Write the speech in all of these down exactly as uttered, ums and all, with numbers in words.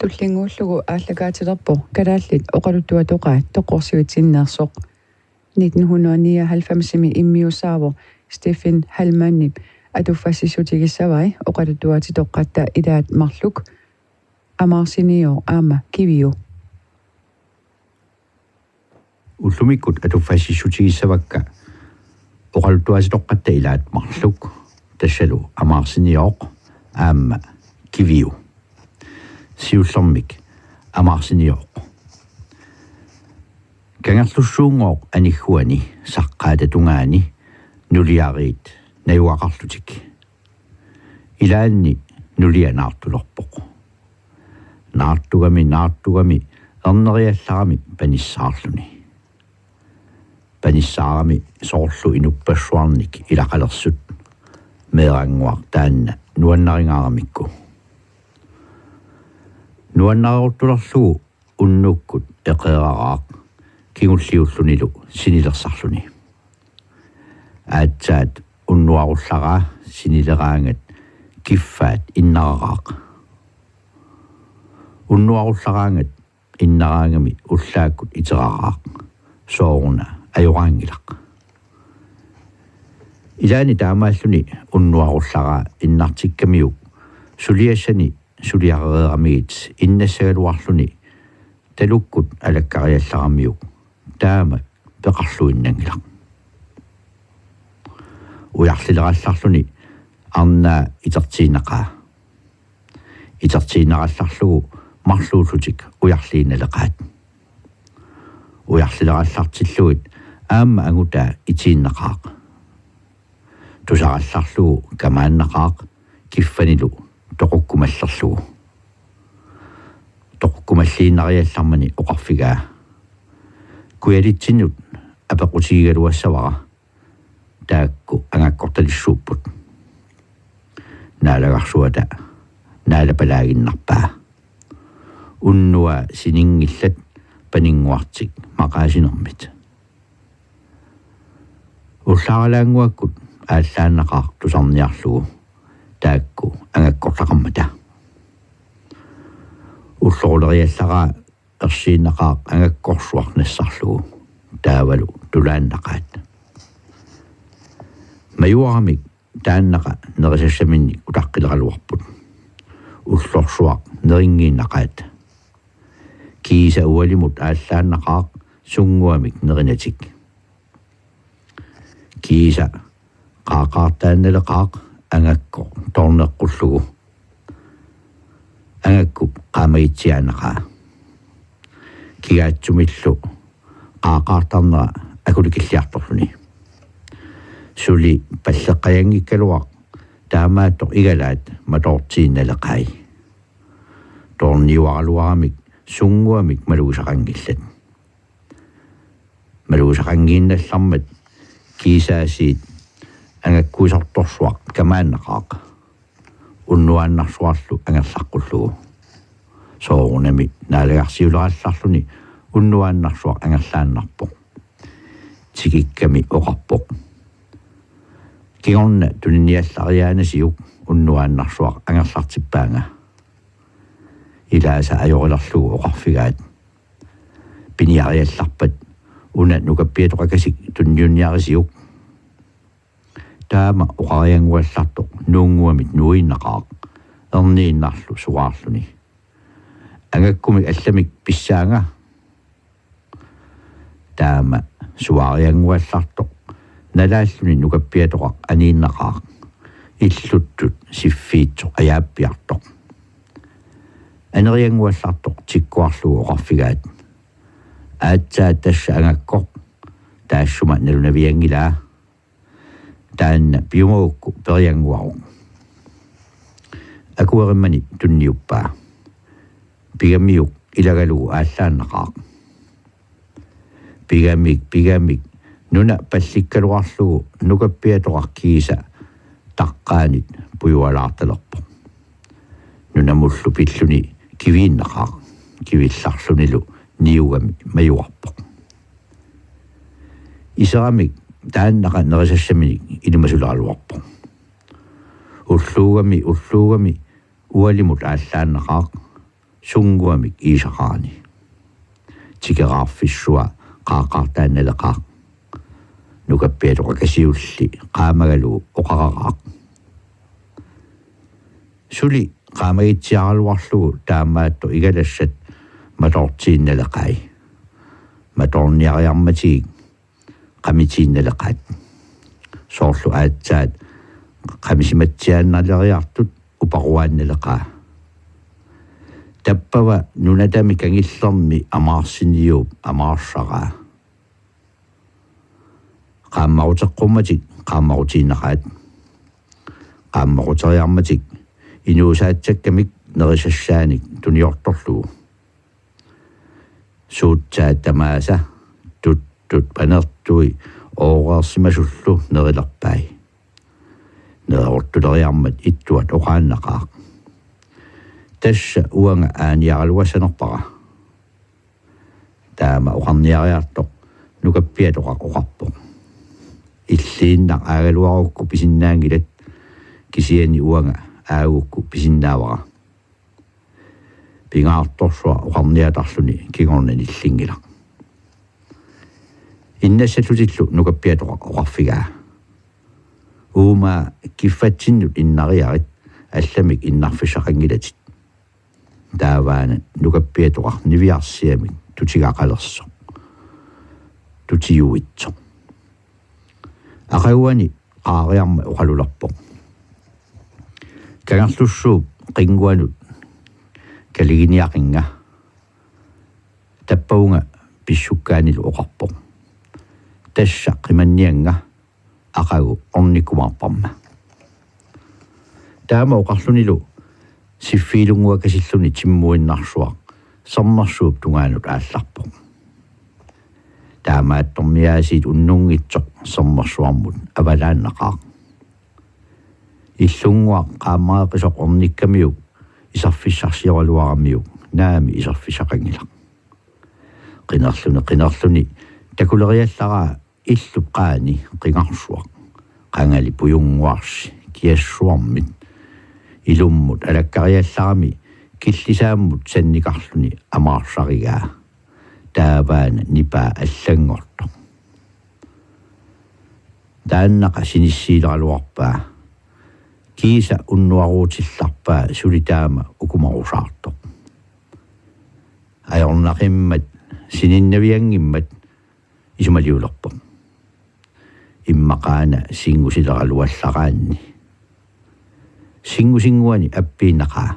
Tullinnguullugu aallakaatilerpoq kalaallit oqaluttuatoqaat toqqorsivitsinneersoq. Nitten hundrede nioghalvfemsimi immiussaavoq Stephen Hallmannip atuffassissutigissavai oqaluttuaatitoqqatta ilaat marluk, Amaarsiniooq aamma Kiviu. Ullumikkut atuffassissutigissavakka oqaluttuaatitoqqatta ilaat marluk, tassalu Amaarsiniooq aamma Kiviu. Siullermik Amaarsiniooq. Kangerlussuunngooq anigguani saqqaata tungaani nuliariit najugaqarlutik. Ilaanni nulia naartulerpoq. Naartugami, naartugami, erneriallarami panissaarluni. Panissaarami soorlu inuppassuarnik ilaqalersut, meerannguaq taanna nuannarigaaramikku. Nuannareruttulerlugu unnukkut eqeeraraaq kingulliullunilu sinilersarluni. Aatsaat unnuarullaraa sinileraangat kiffaat innararaaq. Unnuarullaraangat innaraangami ullaakkut iteraraaq. Sooruna ajoraanngilaq. Ilaanni taamaalluni unnuarullaraa innartikkamiuk suliassani suliarereeramigit innassagaluarluni talukkut alakkariallaramiuk taama peqarluinnanngilaq. Ujarlilerallarluni arnaa itertiinnaqaa. Itertiinnarallarlugu marluullutik ujarliinnaleqaat. Ujarlilerallartillugit aamma angutaa itiinnaqaaq. Tusarallarlugu kamaannaqaaq kiffanilu toqukkumallerlugu. Toqukkumalliinnariallarmani oqarfigaa: Kujalitsinnut apeqqutigigaluassavara, taakku angakkortalissuupput. Naalagarsuata naalapalaaginnarpaa. Unnuaa sininngillat paninnguartik maqaasinermit. Ullaaralaannguakkut aallaannaqaaq tusarniarlugu taakku angakkortaqarmata. Ulloruleriallaraa ersiinnaqaaq angakkorsuaq nassarlugu, taavalu tulaannaqaat. Majuaramik taannaqa nerisassaminnik utaqqileraluarput. Ullorsuaq nerinngiinnaqaat. Kiisa ualimut aallaannaqaaq sunnguamik nerinatik. Kiisa qaaqaartaannaleqaaq angakkoq toorneqqullugu. Angakkup qaamagitsiaannaqaa. Kigaatsumillu qaaqaartarnera akulikilliartorluni. Suli palleqqajanngikkaluaq taamaattoq igalaat matoortiinnaleqai. Toorniuaraluaramik sunnguamik malugisaqanngillat. Malugisaqanngiinnallarmat kiisaasiit angakkuisortorsuaq kamaannaqaaq. Unnuaannarsuarlu angerlaqqullugu. Soorunami naalagarsiulerallarluni unnuaannarsuaq angerlaannarpoq. Tikikkami oqarpoq: Kingorna tuniniallariaanasiuk unnuaannarsuaq angerlartippaanga. Ilaasa ajorilerlugu oqarfigaat: Piniariallarpat una nukappiatoqakasik tunniunniarisiuk. Taama oqariannguallartoq nuunnguamit nuiinnaqaaq, erniinnarlu suaarluni: Angakkumik allamik pissaanga. Taama suaariannguallartoq nalaalluni nukappiatoqaq aniinnaqaaq, illuttut siffiitsoq ajaappiartoq. Aneriannguallartoq tikkuarlugu oqarfigaat: Aatsaat tassa angakkoq, taassuma nalunavianngilaa. Taanna piumagukku periannguaruk. Akuerimmani tunniuppaa. Pigamiuk ilagalugu aallaannaqaaq. Pigamik, pigamik, nuna pallikkaluarlugu nukappiatoqaq kiisa taqqaanit pujualaartalerpoq. Nunamullu pilluni kiviinnaqaaq, kivillarlunilu niugami majuarpoq. Iseramik taannaqa nerisassaminik ilimasuleraluarpoq. Ulluugami, ulluugami ualimut aallaannaqaaq. sunnguamik iisaqarani. Tikeraarfissua qaaqqaartaannaleqaaq. Nukappiatoqaq Kasiulli qaamagalugu oqaraqaaq. Suli qaamagitsiaraluarlugu taamaattoq igalassat matoortiinnaleqai. Matoorniariarmatigik qamitiinnaleqaat. Soorlu aatsaat qamisimatsiaannaleriartut uparuaannaleqaa. Tappava nunatami kangillermi amaarsiniuup amaarsaraa. Qaammaruteqqummatik qaammarutiinnaqaat. Qaammaruteriarmatik inuusaatsakkamik nerisassaanik tuniortorlugu. Suutsaat tamaasa tuttut panertui ooreersimasullu nerilerpai. Nereruttuleriarmat ittuat oqaannaqaaq: Tassa uanga aaniaraluassanerpara. Taama oqarniariartoq nukappiatoqaq oqarpoq: Illiinnaq aagaluarukku pisinnaanngilat, kisianni uanga aagukku pisinnaavara. Pingaartorsuaq oqarniatarluni kingorna nillinngilaq. Innassallutillu nukappiatoqaq oqarfigaa: Uumaa kiffatsinnut innariarit, allamik innarfissaqanngilatit. Taavaana nukappiatoqaq niviarsiamik tutigaqalersoq. Tutiuitsoq. Aqaguani qaariarmat oqalulerpoq: Kangerlussuup qinnguanut kaliginiaqinga. Tappavunga pissukkaanilu oqarpoq: Tassa qimanniannga, aqagu ornikkumaarparma. Taama oqarlunilu siffiilunnguakasilluni timmuinnarsuaq sermersuup tungaanut aallarpoq. Taamaattormiaasiit unnunngitsoq sermersuarmut avalaannaqaaq. Illunnguaq qaammareqisoq ornikkamiuk iserfissarsioraluaramiuk naamik iserfissaqanngilaq. Qinerluni qinerluni takuleriallaraa illup qaani qingarsuaq. Qangali pujunnguarsi kiassuarmit. Ilummut alakkariallarami killisaammut sannikarluni amaarsarigaa. Taavaana nipaa allanngortoq. Taannaqa sinissiileraluarpaa. Kiisa unnuaruutillarpaa suli taama ukumarusaartoq. Ajornaqimmat sininnavianngimmat isumaliulerpoq. Immaqaana sinngusileraluallaraanni. Sinngusinnguani appiinnaqaa.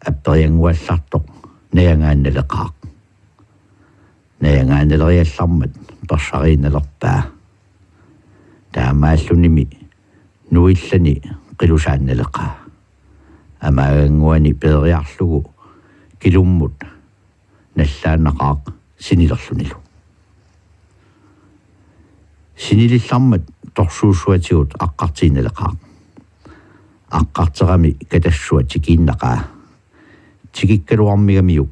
Apperiannguallartoq najangaannaleqaaq. Najangaannaleriallarmat persariinnalerpaa. Taamaallunimi nuillani qilusaannaleqaa. Amaagannguani peeriarlugu kilummut nallaannaqaaq sinilerlunilu. Sinilillarmat torsuussuatigut aqqartiinnaleqaaq. Aqqarterami katassua tikiinnaqaa. Tikikkaluarmigamiuk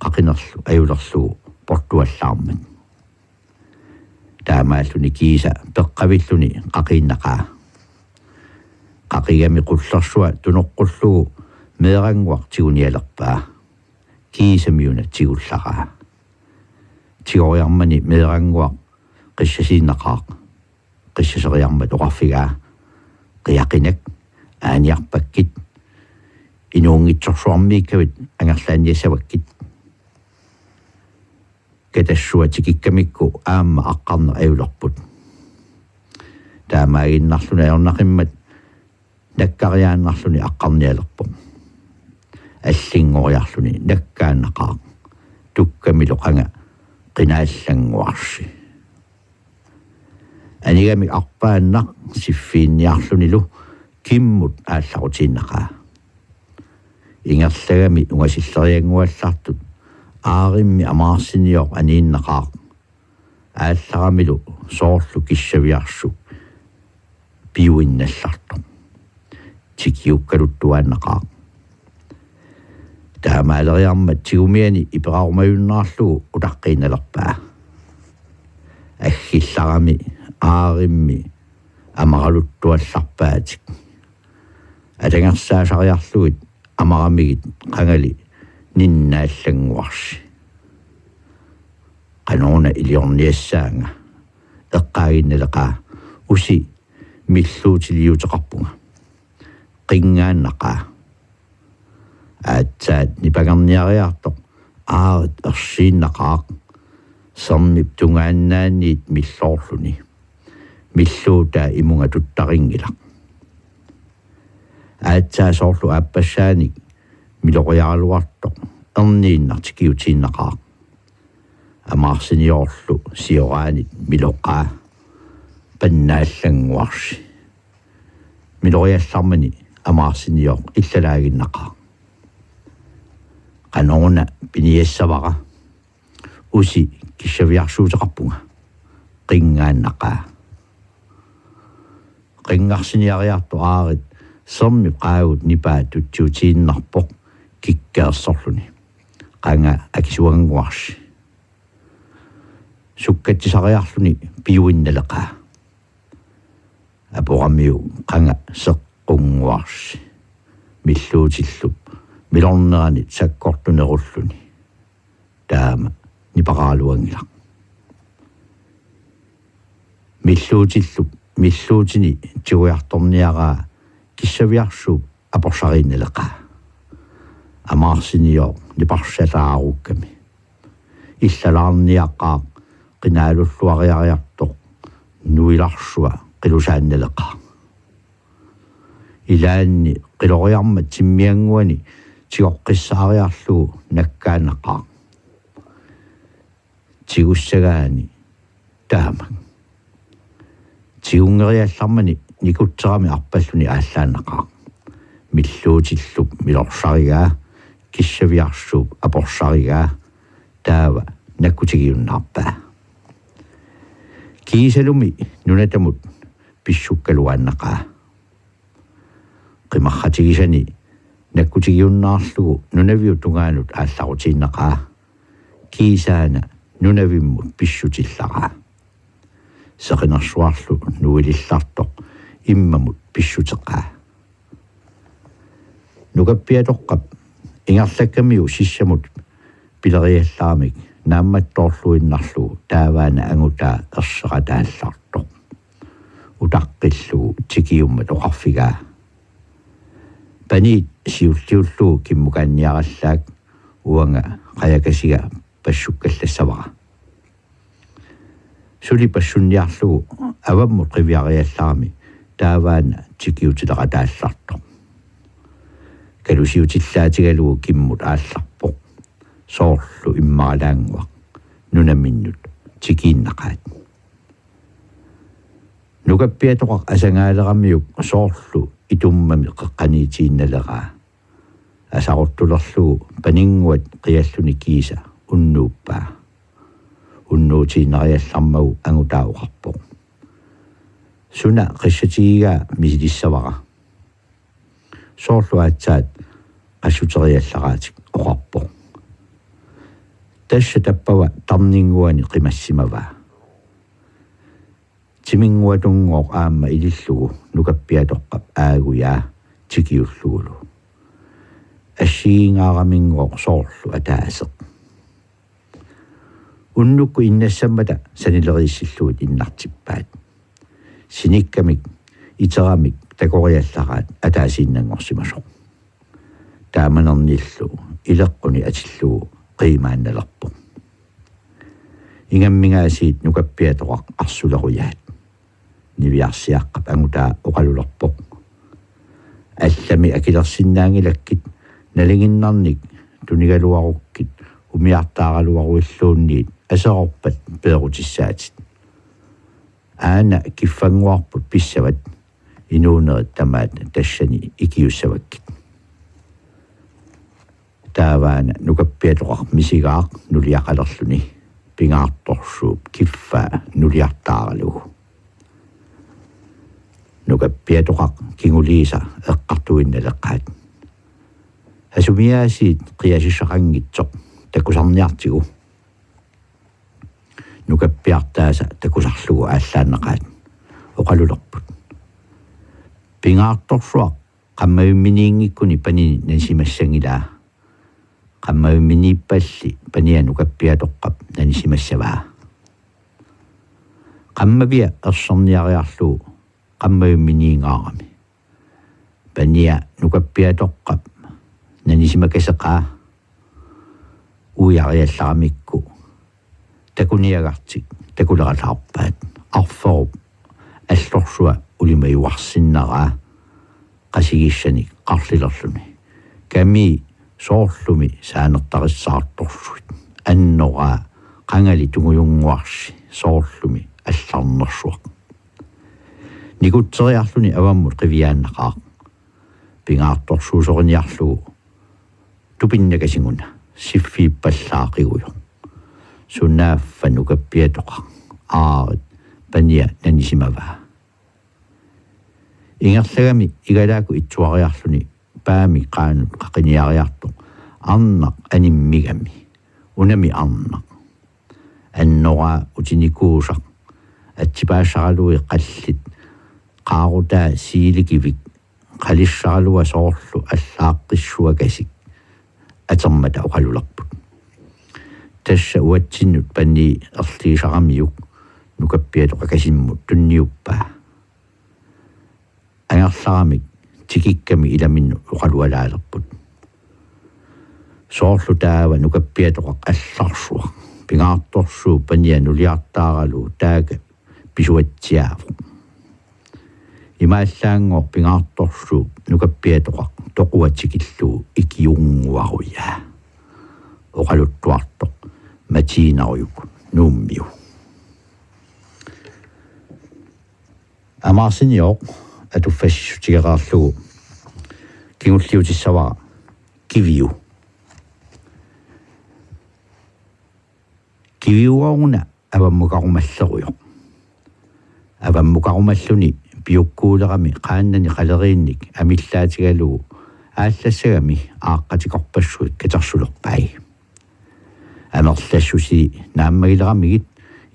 qaqinerlu ajulerlugu portuallaarmat. Taamaalluni kiisa peqqavilluni qaqiinnaqaa. Qaqigami qullersua tunoqqullugu meerannguaq tigunialerpaa. Kiisamiuna tigullaraa. Tigoriarmani meerannguaq qissasiinnaqaaq. Qissaseriarmat oqarfigaa: Qiaqinak, aaniarpakkit, inuunngitsorsuarmiikkavit angerlaanniassavakkit. Katassua tikikkamikku aamma aqqarneq ajulerput. Taamaaginnarluni ajornaqimmat nakkariaannarluni aqqarnialerpoq. Allinngoriarluni nakkaannaqaaq. Tukkamilu qanga qinaallannguarsi. Anigamik arpaannaq siffiinniarlunilu kimmut aallarutiinnaqaa. Ingerlagami ungasilleriannguallartut aarimmi amaarsinioq aniinnaqaaq. Aallaramilu soorlu kissaviarsup piuinnallartoq. Tikiukkaluttuaannaqaaq. Taamaaleriarmat tigumiani iperarumajunnaarlugu utaqqiinnalerpaa. Aggillarami aarimmi amaraluttuallarpaatik. Atangersaasariarlugit amaramigit qangali ninnaallannguarsi. Qanoruna iliorniassaanga, eqqaaginnaleqaa usi milluutiliuteqarpunga. Qinngaannaqaa. Aatsaat nipangerniariartoq aarit ersiinnaqaaq, sermip tungaannaaniit milloorluni. Milluutaa imunga tuttarinngilaq. Aatsaat soorlu aappassaanik miloriaraluartoq erniinnaq tikiutiinnaqaaq. Amaarsiniorlu sioraanit miloqaa pannaallanguarsi. Miloriallarmani amaarsinioq illalaaginnaqaaq. Qanoruna piniassavara, usi kissaviarsuuteqarpunga. Qinngaannaqaa. Qinngarsiniariartoq aarit sermip qaagut nipaa tutsiutiinnarpoq kikkaersorluni. Qanga akisuannguarsi. Sukkatsisariarluni piuinnaleqaa. Aporamiuk qanga seqqunnguarsi. Milluutillup milorneranit sakkortunerulluni. Taama nipaqaraluanngilaq. Milluutillup milluutini tigujartorniaraa kissaviarsuup aporsariinnaleqaa. Amaarsiniooq niparsataarukkami. Illalaarniaqaaq qinaalulluariariartoq nuilarsua qilusaannaleqaaq. Ilaanni qiloriarmat timmiannguani tigoqqissaariarlugu nakkaannaqaaq. Tigussagaani taamak. Tigunngeriallarmani nikutserami arpalluni aallaannaqaaq. Milluutillup milorsarigaa kissaviarsuup aporsarigaa taava nakkutigiunnaarpaa. Kiisalumi nunatamut pissukkaluaannaqaa. Qimarratigisani nakkutigiunnaarlugu nunaviup tungaanut aallarutiinnaqaa. Kiisaana nunavimmut pissutillaraa. Seqinersuarlu nuilillartoq immamut pissuteqaa. Nukappiatoqqap ingerlakkamiuk sissamut pileriallaramik naammattoorluinnarlugu taavaana angutaa erseqataallartoq. Utaqqillugu tikiummat oqarfigaa: Paniit siulliullugu kimmukaanniarallaak, uanga qajakasiga passukkallassavara. Suli passunniarlugu avammut qiviariallarami taavaana tikiutileqataallartoq. Kalusiutillaatigalugu kimmut aallarpoq. Soorlu immaralaannguaq nunaminnut tikiinnaqaat. Nukappiatoqaq asangaaleramiuk soorlu itummami qeqqaniitiinnaleraa. Asaruttulerlugu paninnguat qialluni kiisa unnuuppaa. Unnuutiinnariallarmagu angutaa oqarpoq: Suna qissatigigaa misilissavara. Soorlu aatsaat qassuteriallaraatik oqarpoq: Tassa tappava tarninnguani qimassimavaa. Timinnguatunngooq aamma ilillugu nukappiatoqqap aagujaa tikiullugulu. Assigiingaaraminnguaq soorlu ataaseq. Unnukkut innassammata sanileriissillugit innartippaat. Sinikkamik iteramik takoriallaraat ataasiinnanngorsimasoq. Taamanernillu ileqquni atillugu qiimaannalerpoq. Ingammingaasiit nukappiatoqaq arsulerujaat. Niviarsiaqqap angutaa oqalulerpoq: Allami akilersinnaanngilakkit, nalinginnarnik tunigaluarukkit umiartaaraluaruilluunniit aserorpat peerutissaatit. Aana kiffannguarput pissavat, inuunerit tamaat tassani ikiussavakkit. Taavaana nukappiatoqaq misigaaq nuliaqalerluni pingaartorsuup kiffaa nuliartaaralugu. Nukappiatoqaq kinguliisa eqqartuinnaleqaat: Asumiaasiit qiasissaqanngitsoq, takusarniartigu. Nukappiartaasa takusarlugu aallaannaqaat. Oqalulerput: Pingaartorsuaq Qammavimminiinngikkuni panini nanisimassanngilaa. Qammavimminiippalli pania nukappiatoqqap nanisimassavaa. Qammavia erserniariarlugu qammavimminiinngaarami. Pania nukappiatoqqap nanisimakaseqaa. Uiariallaramikku takuniagartik takulerallaarpaat. Arferup allorsua ulimajuarsinnaraa qasigissanik qarlilerluni. Kamii soorlumi saanertarissaartorsuit. Annoraa qangali tungujunnguarsi soorlumi allarnersuaq. Nikutseriarluni avammut qiviaannaqaaq. Pingaartorsuusoriniarlugu tupinnakasinguna siffiippallaaqigujoq. Sunaaffa nukappiatoqaq aarit pania nanisimavaa. Ingerlagami igalaaku itsuariarluni paami qaanut qaqiniariartoq arnaq animmigami. Unami arnaq. Annoraa utinikuusaq atsipaassaraluit qallit qaarutaa siilikivik qalissaralua soorlu allaaqqissuakasik atermata oqalulerput. Tassa uatsinnut panii erligisaramiuk nukappiatoqakasimmut tunniuppaa. Angerlaramik tikikkami ilaminnut oqalualaalerput. Soorlu taava nukappiatoqaq allarsuaq. Pingaartorsuup pania nuliartaaralugu taaka pisuatsiaavoq. Imaallaanngooq pingaartorsuup nukappiatoqaq toqua tikillugu ikiunnguarujaa. Oqaluttuartoq Matiinarujuk Nuummiu. Amaarsinioq atuffassissutigeqaarlugu kingulliutissavara Kiviu. Kiviuuna avammukarumallerujoq. Avammukarumalluni piukkuulerami qaannani qaleriinnik amillaatigalugu aallassagami aaqqatikorpassuit katersulerpai. Amerlassusi naammagileramigit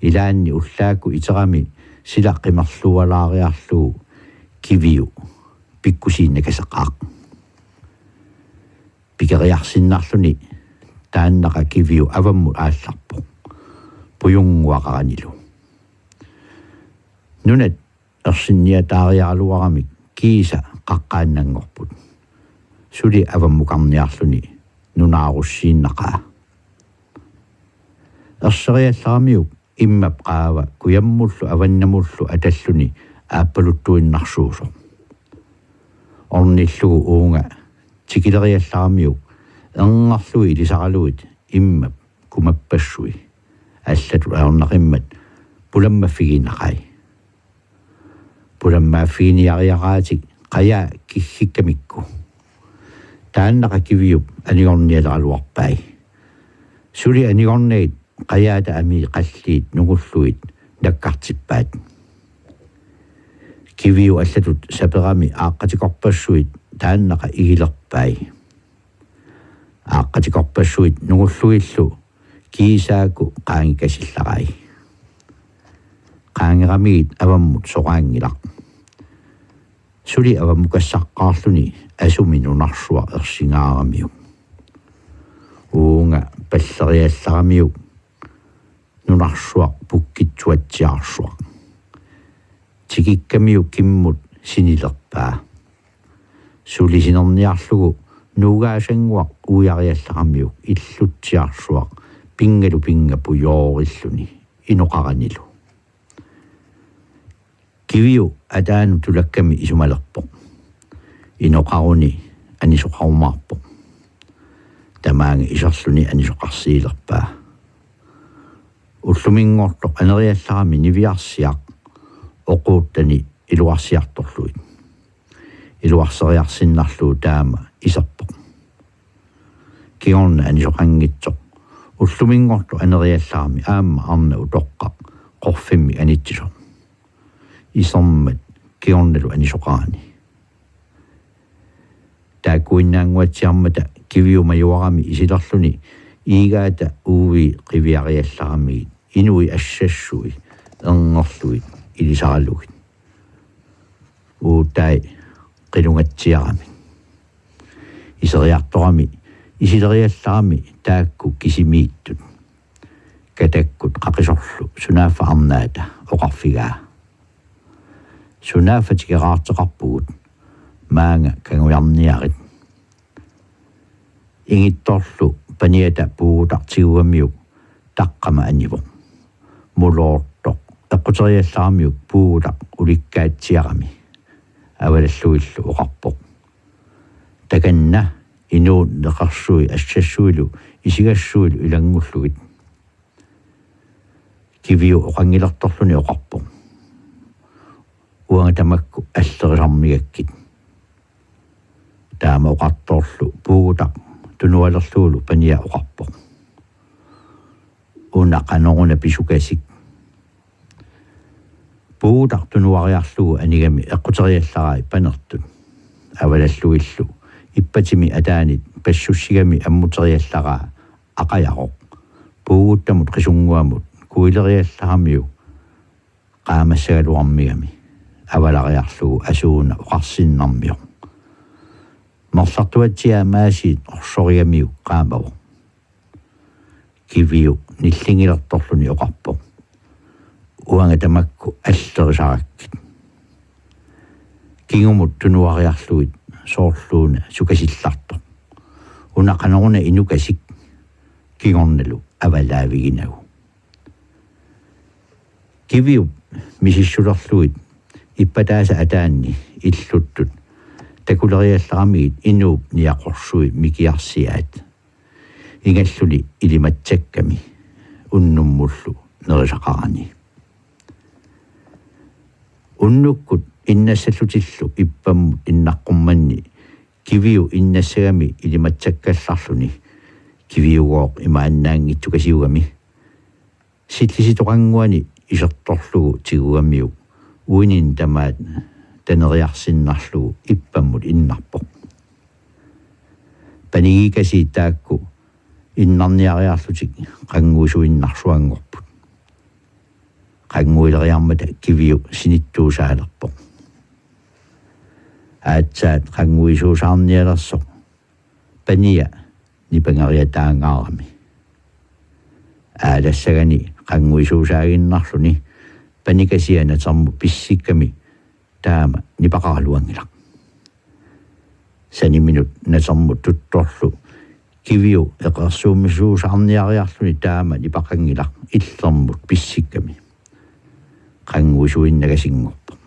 ilaanni ullaakkut iterami sila qimerlualaariarlugu Kiviu pikkusiinnakaseqaaq. Pikeriarsinnarluni taannaqa Kiviu avammut aallarpoq pujunnguaqaranilu. Nunat ersinniataariaraluaramik kiisa qaqqaannanngorput. Suli avammukarniarluni nunaarussiinnaqaa. Erseriallaramiuk immap qaava kujammullu avannamullu atalluni aappaluttuinnarsuusoq. Ornillugu uunga tikileriallaramiuk erngerlui ilisaraluit immap kumappassui. Allatut ajornaqimmat pulammaffigiinnaqai. Pulammaffiginiariaraatik qajaa kiggikkamikku. Taannaqa Kiviup anigornialeraluarpai. Suli anigornagit qajaata amii qalliit nungullugit nakkartippaat. Kiviu allatut saperami aaqqatikorpassuit taannaqa igilerpai. Aaqqatikorpassuit nungullugillu kiisaakku qaangikasillarai. Qaangeramigit avammut soraanngilaq. Suli avammukassaqqaarluni asumi nunarsuaq ersingaaramiuk. Uunga palleriallaramiuk nunarsuaq pukkitsuatsiarsuaq. Tikikkamiuk kimmut sinilerpaa. Suli sinerniarlugu nuugaasannguaq uiariallaramiuk illutsiarsuaq pinngalu pinnga pujoorilluni inoqaranilu. Kiviu ataanut tulakkami isumalerpoq. Inoqaruni anisoqarumaarpoq. Tamaanga iserluni anisoqarsiilerpaa. Ulluminngortoq aneriallarami niviarsiaq oquuttani iluarsiartorlugit. Iluarseriarsinnarlugu taama iserpoq. Kingorna anisoqanngitsoq ulluminngortoq aneriallarami aamma arnaq utoqqaq qorfimmik anitsisoq. Isermat kingornalu anisoqarani. Taakkuinnaannguatsiarmata Kiviu majuarami isilerluni iigaata uui qiviariallaramigit inui assassui erngerlugit ilisaralugit. Uutai qilungatsiaramik. Iseriartorami isileriallarami taakku kisimiittut. Katakkut qaqisorlu sunaaffa arnaata oqarfigaa: Sunaaffa tikeraarteqarpugut, maanga kangujarniarit. Ingittorlu paniata puugutaq tigugamiuk taqqama anivoq. Muloortoq eqquteriallaramiuk puugutaq ulikkaatsiarami. Avalallugillu oqarpoq: Takanna inuuneqarsui assassuilu isigassuilu ilanngullugit. Kiviu oqanngilertorluni oqarpoq: Uanga tamakku allerisarmigakkit. Taama oqartorlu puugutaq tunualerlugulu pania oqarpoq: Una qanoruna pisukasik. Puugutaq tunuariarlugu anigami eqquteriallarai panertut. Avalallugillu ippatimi ataanit passussigami ammuteriallaraa aqajaroq puuguttamut qisunnguamut kuileriallaramiuk qaamassagaluarmigami. Avalariarlugu asuuna oqarsinnarmioq: Merlartuatsiaat Maasiit orsorigamiuk qaamavoq. Kiviu nillinngilertorluni oqarpoq: Uanga tamakku allerisarakkit. Kingumut tunuariarlugit soorluuna sukasillartoq: Una qanoruna inukasik. Kingornalu avalaaviginagu. Kiviup misissulerlugit ippataasa ataanni illuttut takuleriallaramigit inuup niaqorsui mikiarsiaat. Ingalluni ilimatsakkami unnummullu nerisaqarani. Unnukkut innassallutillu ippammut innaqqummanni Kiviu innassagami ilimatsakkallarluni Kiviugooq imaannaanngitsukasiugami. Sillisitoqannguani isertorlugu tigugamiuk uinini tamaat taneriarsinnarlugu ippammut innarpoq. Panigikasiit taakku innarniariarlutik qannguisuinnarsuanngorput. Qannguileriarmata Kiviu sinittuusaalerpoq. Aatsaat qannguisuusaarnialersoq pania nipangeriataangaarami. Aalassagani qannguisuusaaginnarluni panikasia natermut pissikkami taama nipaqaraluanngilaq. Saniminut natermut tuttorlu Kiviu eqersuummisuusaarniariarluni taama nipaqanngilaq illermut pissikkami. Qannguisuinnagasinngorpoq.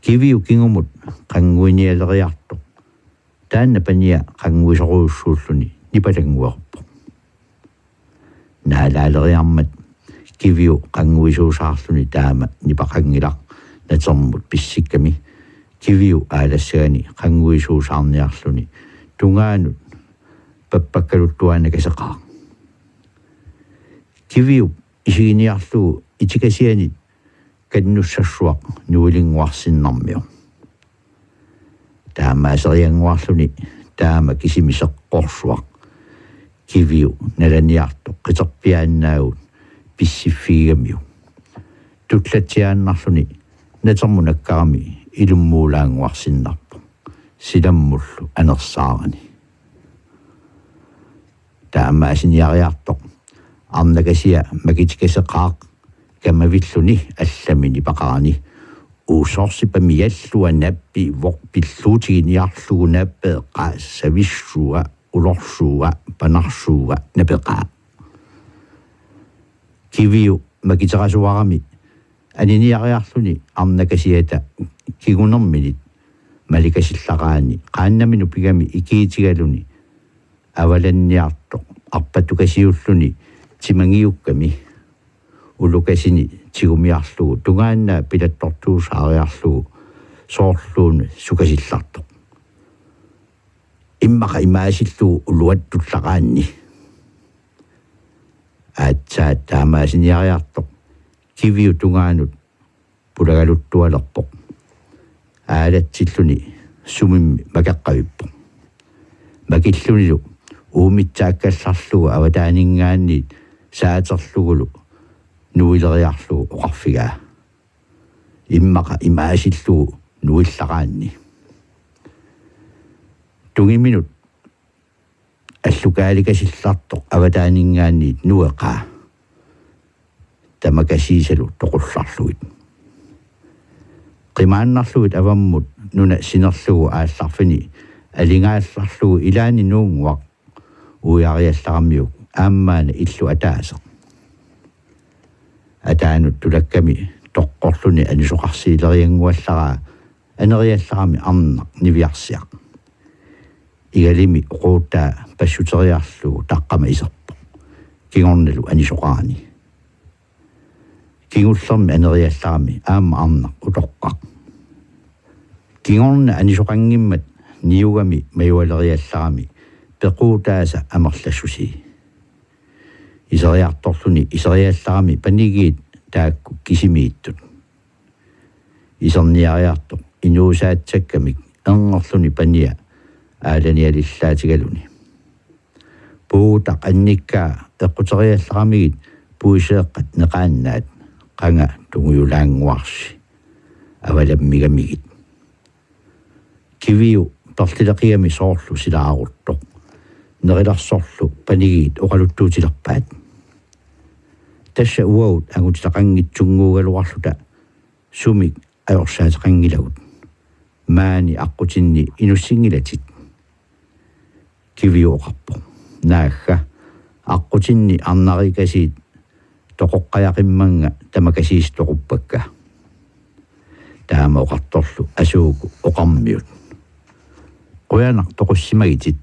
Kiviu kingumut qannguinialeriartoq taanna pania qannguisorujussuulluni nipalannguerpoq. Naalaaleriarmat Kiviu qannguisuusaarluni taama nipaqanngilaq natermut pissikkami Kiviu aalassagani qannguisuusaarniarluni tungaanut pappakkaluttuaannakaseqaaq. Kiviup isiginiarlugu itikasianit kannussassuaq nuilinnguarsinnarmioq. Taamaaseriannguarluni taama kisimi seqqorsuaq Kiviu nalaniartoq qiterpiaannaagut pissiffigigamiuk tullatsiaannarluni natermut nakkarami ilummuulaannguarsinnarpoq silammullu anersaarani. Taamaasiniariartoq arnakasia makitikaseqaaq kamavilluni allami nipaqarani: Uussorsipamiallua nappivoq pilluutiginiarlugu napeqaa savissua ulorsuua panarsuua napeqaa. Kiviu makiterasuarami aniniariarluni arnakasiata kingunerminit malikasillaraanni qaannamini pigami ikiitigaluni avalanniartoq arpatukasiulluni timangiukkami ulukasini tigumiarlugu tungaannaat pilattortuusaariarlugu soorluuna sukasillartoq. Immaqa imaasillugu uluattullaraanni. Aatsaat taamaasiniariartoq Kiviu tungaanut pulagaluttualerpoq. Aalatsilluni sumimmi makeqqavippoq. Makillunilu uumitsaakkallarlugu avataaninngaanniit saaterlugulu nuileriarlugu oqarfigaa: Immaqa imaasillugu nuillaraanni. Tungiminut allukaalikasillartoq avataaninngaanniit nueqaa tamakasiisalu toqullarlugit. Qimaannarlugit avammut nuna sinerlugu aallarfini alingaallarlugu ilaanni nuunnguaq uiariallaramiuk aammaana illu ataaseq. Ataanut tulakkami toqqorluni anisoqarsiileriannguallaraa aneriallarami arnaq niviarsiaq. Igalimi oquutaa passuteriarlugu taqqama iserpoq. Kingornalu anisoqarani. Kingullermi aneriallarami aamma arnaq utoqqaq. Kingorna anisoqanngimmat niugami majualeriallarami pequutaasa amerlassusii. Iseriartorluni iseriallarami panigiit taakku kisimiittut. Iserniariartoq inuusaatsakkamik erngerluni pania aalanialillaatigaluni. Puutaq annikkaa eqquteriallaramigit puiseeqqat neqaannaat qanga tungujulaannguarsi avalammigamigit. Kiviu perlileqigami soorlu silaaruttoq. Nerilersorlu panigiit oqaluttuutilerpaat. Tassa uagut angutitaqanngitsunnguugaluarluta sumik ajorsaateqanngilagut. Maani aqqutinni inussinngilatit. Kiviu oqarpoq. Naagga, aqqutinni arnariikasiit toqoqqajaqimmannga tamakasiisoq toquppakka. Taama oqartorlu asuuku oqarmiut. Qujanaq toqussimagitit.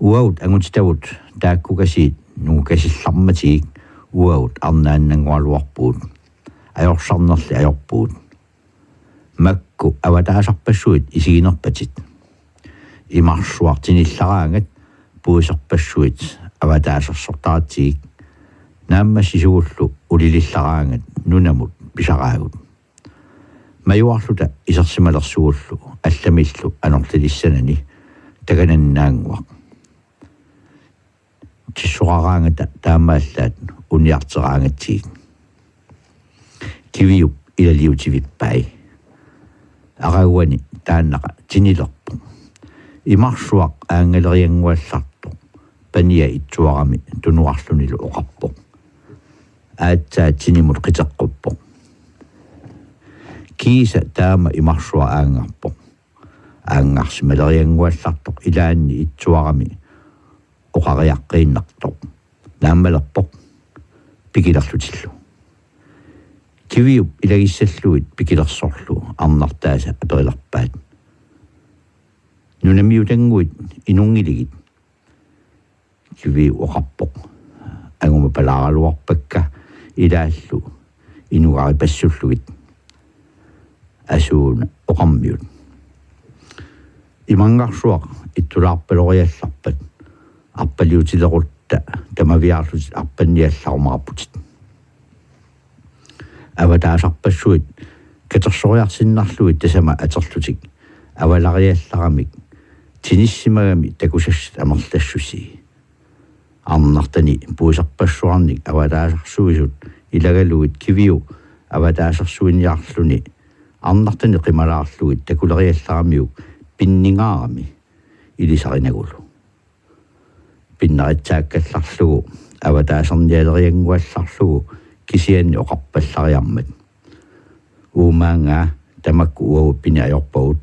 Uagut angutitavut taakkukasiit nungukasillarmatigik uagut arnaannanngualuarpugut. Ajorsarnerli ajorpugut. Makku avataasarpassuit isiginerpatit. Imarsuaq tinillaraangat puiserpassuit avataasersortaratsigik. Naammassisugullu ulilillaraangat nunamut pisaraagut. Majuarluta isersimalersugullu allamillu anorlilissanani takanannaannguaq. Tissoqaraangata taamaallaat uniarteraangatsigik. Kiviup ilaliutivippai. Aqaguani taannaqa tinilerpoq. Imarsuaq aanngaleriannguallartoq pania itsuarami tunuarlunilu oqarpoq. Aatsaat tinimut qiteqquppoq. Kiisa taama imarsuaq aanngarpoq. Aanngarsimaleriannguallartoq ilaanni itsuarami oqariaqqiinnartoq. Naammalerpoq pikilerlutillu. Kiviup ilagissallugit pikilersorlu arnartaasa aperilerpaat. Nunamiutannguit inunngiligit? Kiviu oqarpoq. Angumapalaaraluarpakka ilaallu inugaripassullugit. Asuuna oqarmiut. Imanngarsuaq ittulaarpaloriallarpat arpaliutilerutta tamaviaarlutit arpanniallarumaarputit. Avataasarpassuit katersoriarsinnarlugit tasama aterlutik avalariallaramik tinissimagami takusassat amerlassusii. Arnartani puiserpassuarnik avataasarsuisut ilagalugit Kiviu avataasersuiniarluni arnartani qimalaarlugit takuleriallaramiuk pinningaarami ilisarinagulu. Pinnaritsaakkallarlugu avataasernialeriannguallarlugu kisianni oqarpallariarmat: Uumaanngaa, tamakku uagut pini ajorpagut,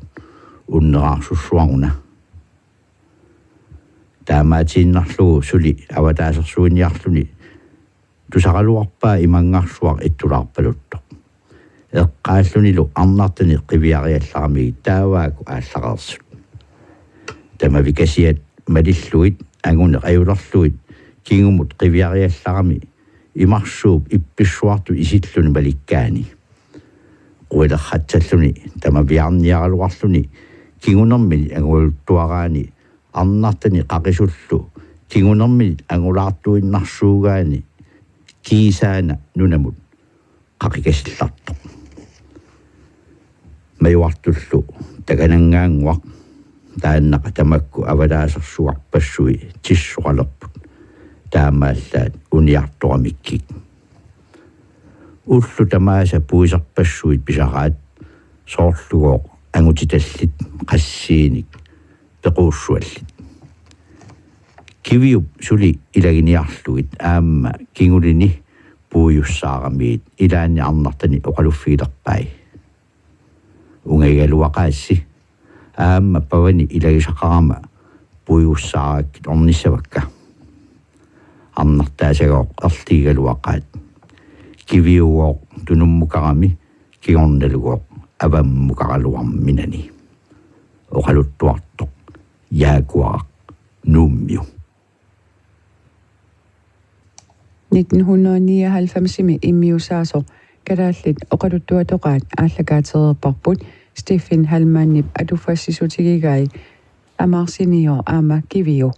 unneraarsussuaruna. Taamaatiinnarlugu suli avataasersuiniarluni tusaraluarpaa imanngarsuaq ittulaarpaluttoq. Eqqaallunilu arnartani qiviariallaramigit taavaaku aallareersut. Tamavikasiat malillugit anguneq ajulerlugit kingumut qiviariallarami imarsuup ippissuartut isilluni malikkaani. Quilerratsalluni tamaviaarniaraluarluni kingunermini anguluttuaraani arnartani qaqisullu kingunermini angulaartuinnarsuugaani kiisaana nunamut qaqikasillartoq. Majuartullu takananngaannguaq taannaqa tamakku avataasersuarpassui tissoqalerput. Taamaallaat uniartoramikkik. Ullut tamaasa puiserpassuit pisaraat soorlugooq angutitallit qassiinik pequussuallit. Kiviup suli ilaginiarlugit aamma kingulini puigussaaramigit ilaanni arnartani oqaluffigilerpai: Ungagigaluaqaassi, aamma pavani ilagisaqarama puigussaarakkit ornissavakka. Arnartaasagooq erligigaluaqaat. Kiviugooq tunummukarami kingornalugooq avammukaraluarminani. Oqaluttuartoq Jaakuaraq, Nuummiu. Nitten hundrede nioghalvfemsimi immiussaasoq kalaallit oqaluttuatoqaat aallakaatereerparput Stephen Hallmannip atuffassissutigigai Amaarsiniooq aamma Kiviu.